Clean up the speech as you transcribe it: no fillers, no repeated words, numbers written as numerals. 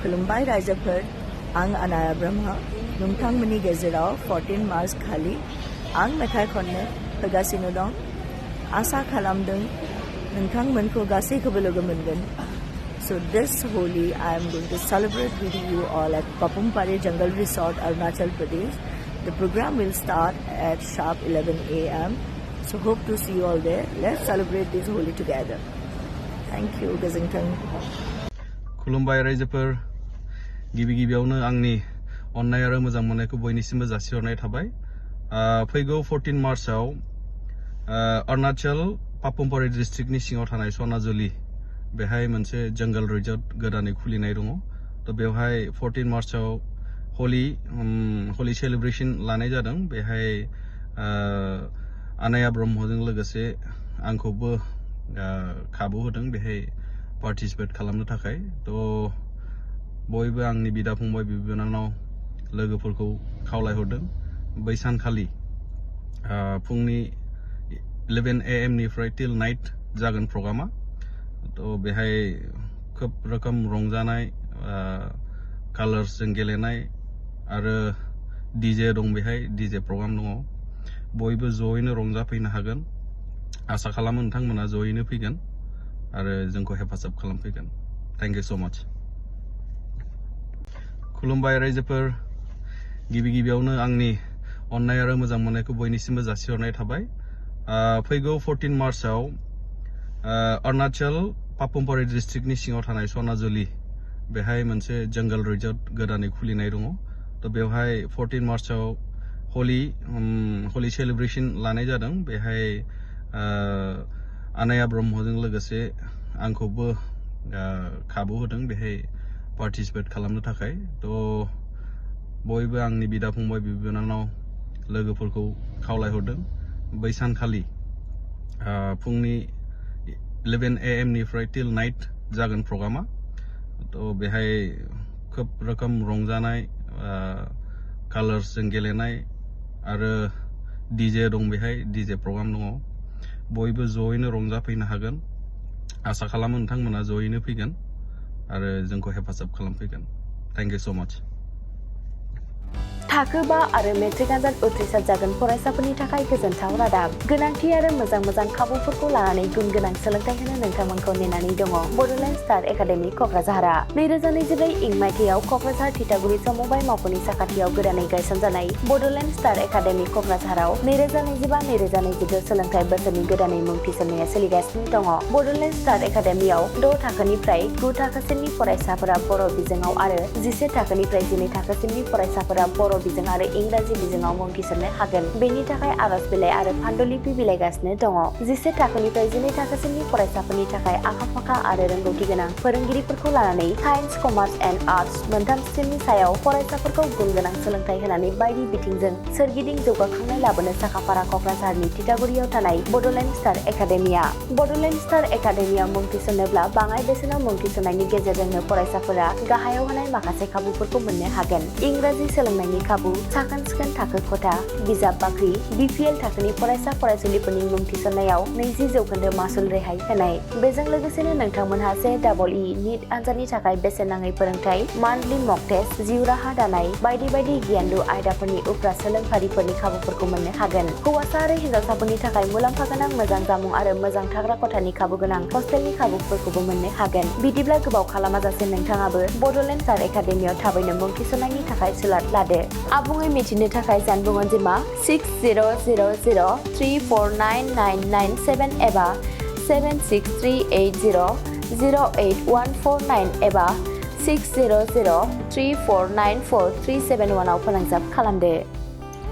खुलुमबाय रायजोफोर आं आनाया ब्रह्म नोंथांमोननि गेजेराव 14 मार्च खालि आं मेथाइ खननो फैगासिनो दं आसा खालामदों नोंथांमोनखौ गासैखौबो लोगो मोनगोन. So this Holi I am going to celebrate with you all at Papumpari Jungle Resort, Arunachal Pradesh. The program will start at sharp 11 a.m. So hope to see you all there. Let's celebrate this Holi together. Thank you, Gazington. खुलुमबाय रायजोफोर गिबियावनो आंनि अननाय आरो मोजां मोननायखौ बयनिसिमबो जासिहरनाय थाबाय. फैगौ 14 मार्चआव अरुणाचल पापुमपारे डिस्ट्रिक्टनि सिङाव थानाय सनाजुलि बेहाय मोनसे जंगल रिजर्ट गोदानै खुलिनाय दङ. थ' बेवहाय 14 मार्चआव हलि सेलिब्रेशन लानाय जादों. बेहाय आनाया ब्रह्मजों लोगोसे आंखौबो खाबु होदों बेहाय पार्टिसिपेट खालामनो थाखाय. थ' बयबो आंनि बिदा फंबाय बिनानाव लोगोफोरखौ खावलायहरदों बै सानखालि फुंनि 11 AM निफ्राय टिल नाइट जागोन प्रग्रामा. थ' बेहाय खोब रोखोम रंजानाय कालार्सजों गेलेनाय आरो DJ दं. बेहाय DJ प्रग्राम दङ. बयबो जयैनो रंजाफैनो हागोन. आसा खालामो नोंथांमोना जयैनो फैगोन आरो जोंखौ हेफाजाब खालामफैगोन. Thank you so much. खुलुमबाय रायजोफोर गिबियावनो आंनि अननाय आरो मोजां मोननायखौ बयनिसिमबो जासिहरनाय थाबाय. फैगौ 14 मार्चआव अरुणाचल पापुमपारे डिस्ट्रिक्टनि सिङाव थानाय सनाजुलि बेहाय मोनसे जंगल रिजर्ट गोदानै खुलिनाय दङ. थ' बेवहाय 14 मार्चआव हलि सेलिब्रेशन लानाय जादों. बेहाय आनाया ब्रह्मजों लोगोसे आंखौबो खाबु होदों बेहाय पार्टिसिपेट खालामनो थाखाय. थ' बयबो आंनि बिदा फंबाय बिनानाव लोगोफोरखौ खावलायहरदों बै सानखालि फुंनि 11 AM निफ्राय टिल नाइट जागोन प्रग्रामा. थ' बेहाय खोब रोखोम रंजानाय कालार्सजों गेलेनाय आरो DJ दं. बेहाय DJ प्रग्राम दङ. बयबो जयैनो रंजाफैनो हागोन. आसा खालामो नोंथांमोना जयैनो फैगोन आरो जोंखौ हेफाजाब खालामफैगोन. Thank you so much. थाखो 5 आरो मेट्रिक आनजाद उथ्रिसार जागोन फरायसाफोरनि थाखाय गोजोनथाव रादाब. गोनांथि आरो मोजां खाबुफोरखौ लानानै गुन गोनां सोलोंथाइ होनो नोंथांमोनखौ नेनानै दङ बड'लेण्ड स्टार एकाडेमि क'क्राझारआ 2024 इं मायथाइयाव क'क्राझार थिथागुरि समबाय मावख'नि साखाथियाव गोदानै गायसनजानाय बड'लेण्ड स्टार एकाडेमि क'क्राझाराव 2025-2026 सोलोंथाइ बोसोरनि गोदानै मुं थिसननाया सोलिगासिनो दङ. बड'लेण्ड स्टार एकाडेमियाव 6 थाखोनिफ्राय 9 थाखोसिमनि फरायसाफोरा बर' बिजोङाव आरो 11 थाखोनिफ्राय 12 थाखोसिमनि फरायसाफोरा बर' बिजों आरो इंराजि बिजोङाव मुं थिसननो हागोन. बेनि थाखाय आर'ज बिलाइ आरो फान्डुलिपि बिलाइगासिनो दङ. 11 थाखोनिफ्राय 12 थाखोसिमनि फरायसाफोरनि थाखाय आखा-फाखा आरो रोंगौथि गोनां फोरोंगिरिफोरखौ लानानै साइन्स, कमार्स एन्ड आर्टस मोनथाम स्ट्रिमनि सायाव फरायसाफोरखौ गुन गोनां सोलोंथाइ होनानै बायदि बिथिंजों सोरगिदिं जौगाखांनाय लाबोनो साखाफारा क'क्राझारनि थिथागुरियाव थानाय बड'लेण्ड स्टार एकाडेमिया. बड'लेण्ड स्टार एकाडेमियाव मुं थिसननोब्ला बाङाइ बेसेनाव मुं थिसननायनि गेजेरजोंनो फरायसाफोरा गाहायाव होनाय माखासे खाबुफोरखौ मोननो हागोन. इंराजि सोलोंनायनि खाबु, साखोन-सिखोन थाखो खथा, बिजाब बाख्रि, BPL थाखोनि फरायसा फरायसुलिफोरनि मुं थिसननायाव 20% मासुल रेहाय होनाय. बेजों लोगोसेनो नोंथांमोनहा JEE नीट आनजादनि थाखाय बेसेन नाङै फोरोंथाय, मान्थलि मक टेस्ट, जिउ राहा दानाय बायदि गियानलु आयदाफोरनि उफ्रा सोलोंफारिफोरनि खाबुफोरखौ मोननो हागोन. हौवासा आरो हिन्जावसाफोरनि थाखाय मुलाम्फा गोनां मोजां जामुं आरो मोजां थाग्रा खथानि खाबु गोनां हस्टेलनि खाबुफोरखौबो मोननो हागोन. बिदिब्ला गोबाव खालामाजासे नोंथाङाबो बड'लेण्ड स्टार एकाडेमियाव थाबैनो मुं थिसननायनि थाखाय सुलाद लादो. आबुङै मिथिनो थाखाय जानबुं अनजिमा 6000349997 एबा 7638008149 एबा 6003494371 आव फोनांजाब खालामदो.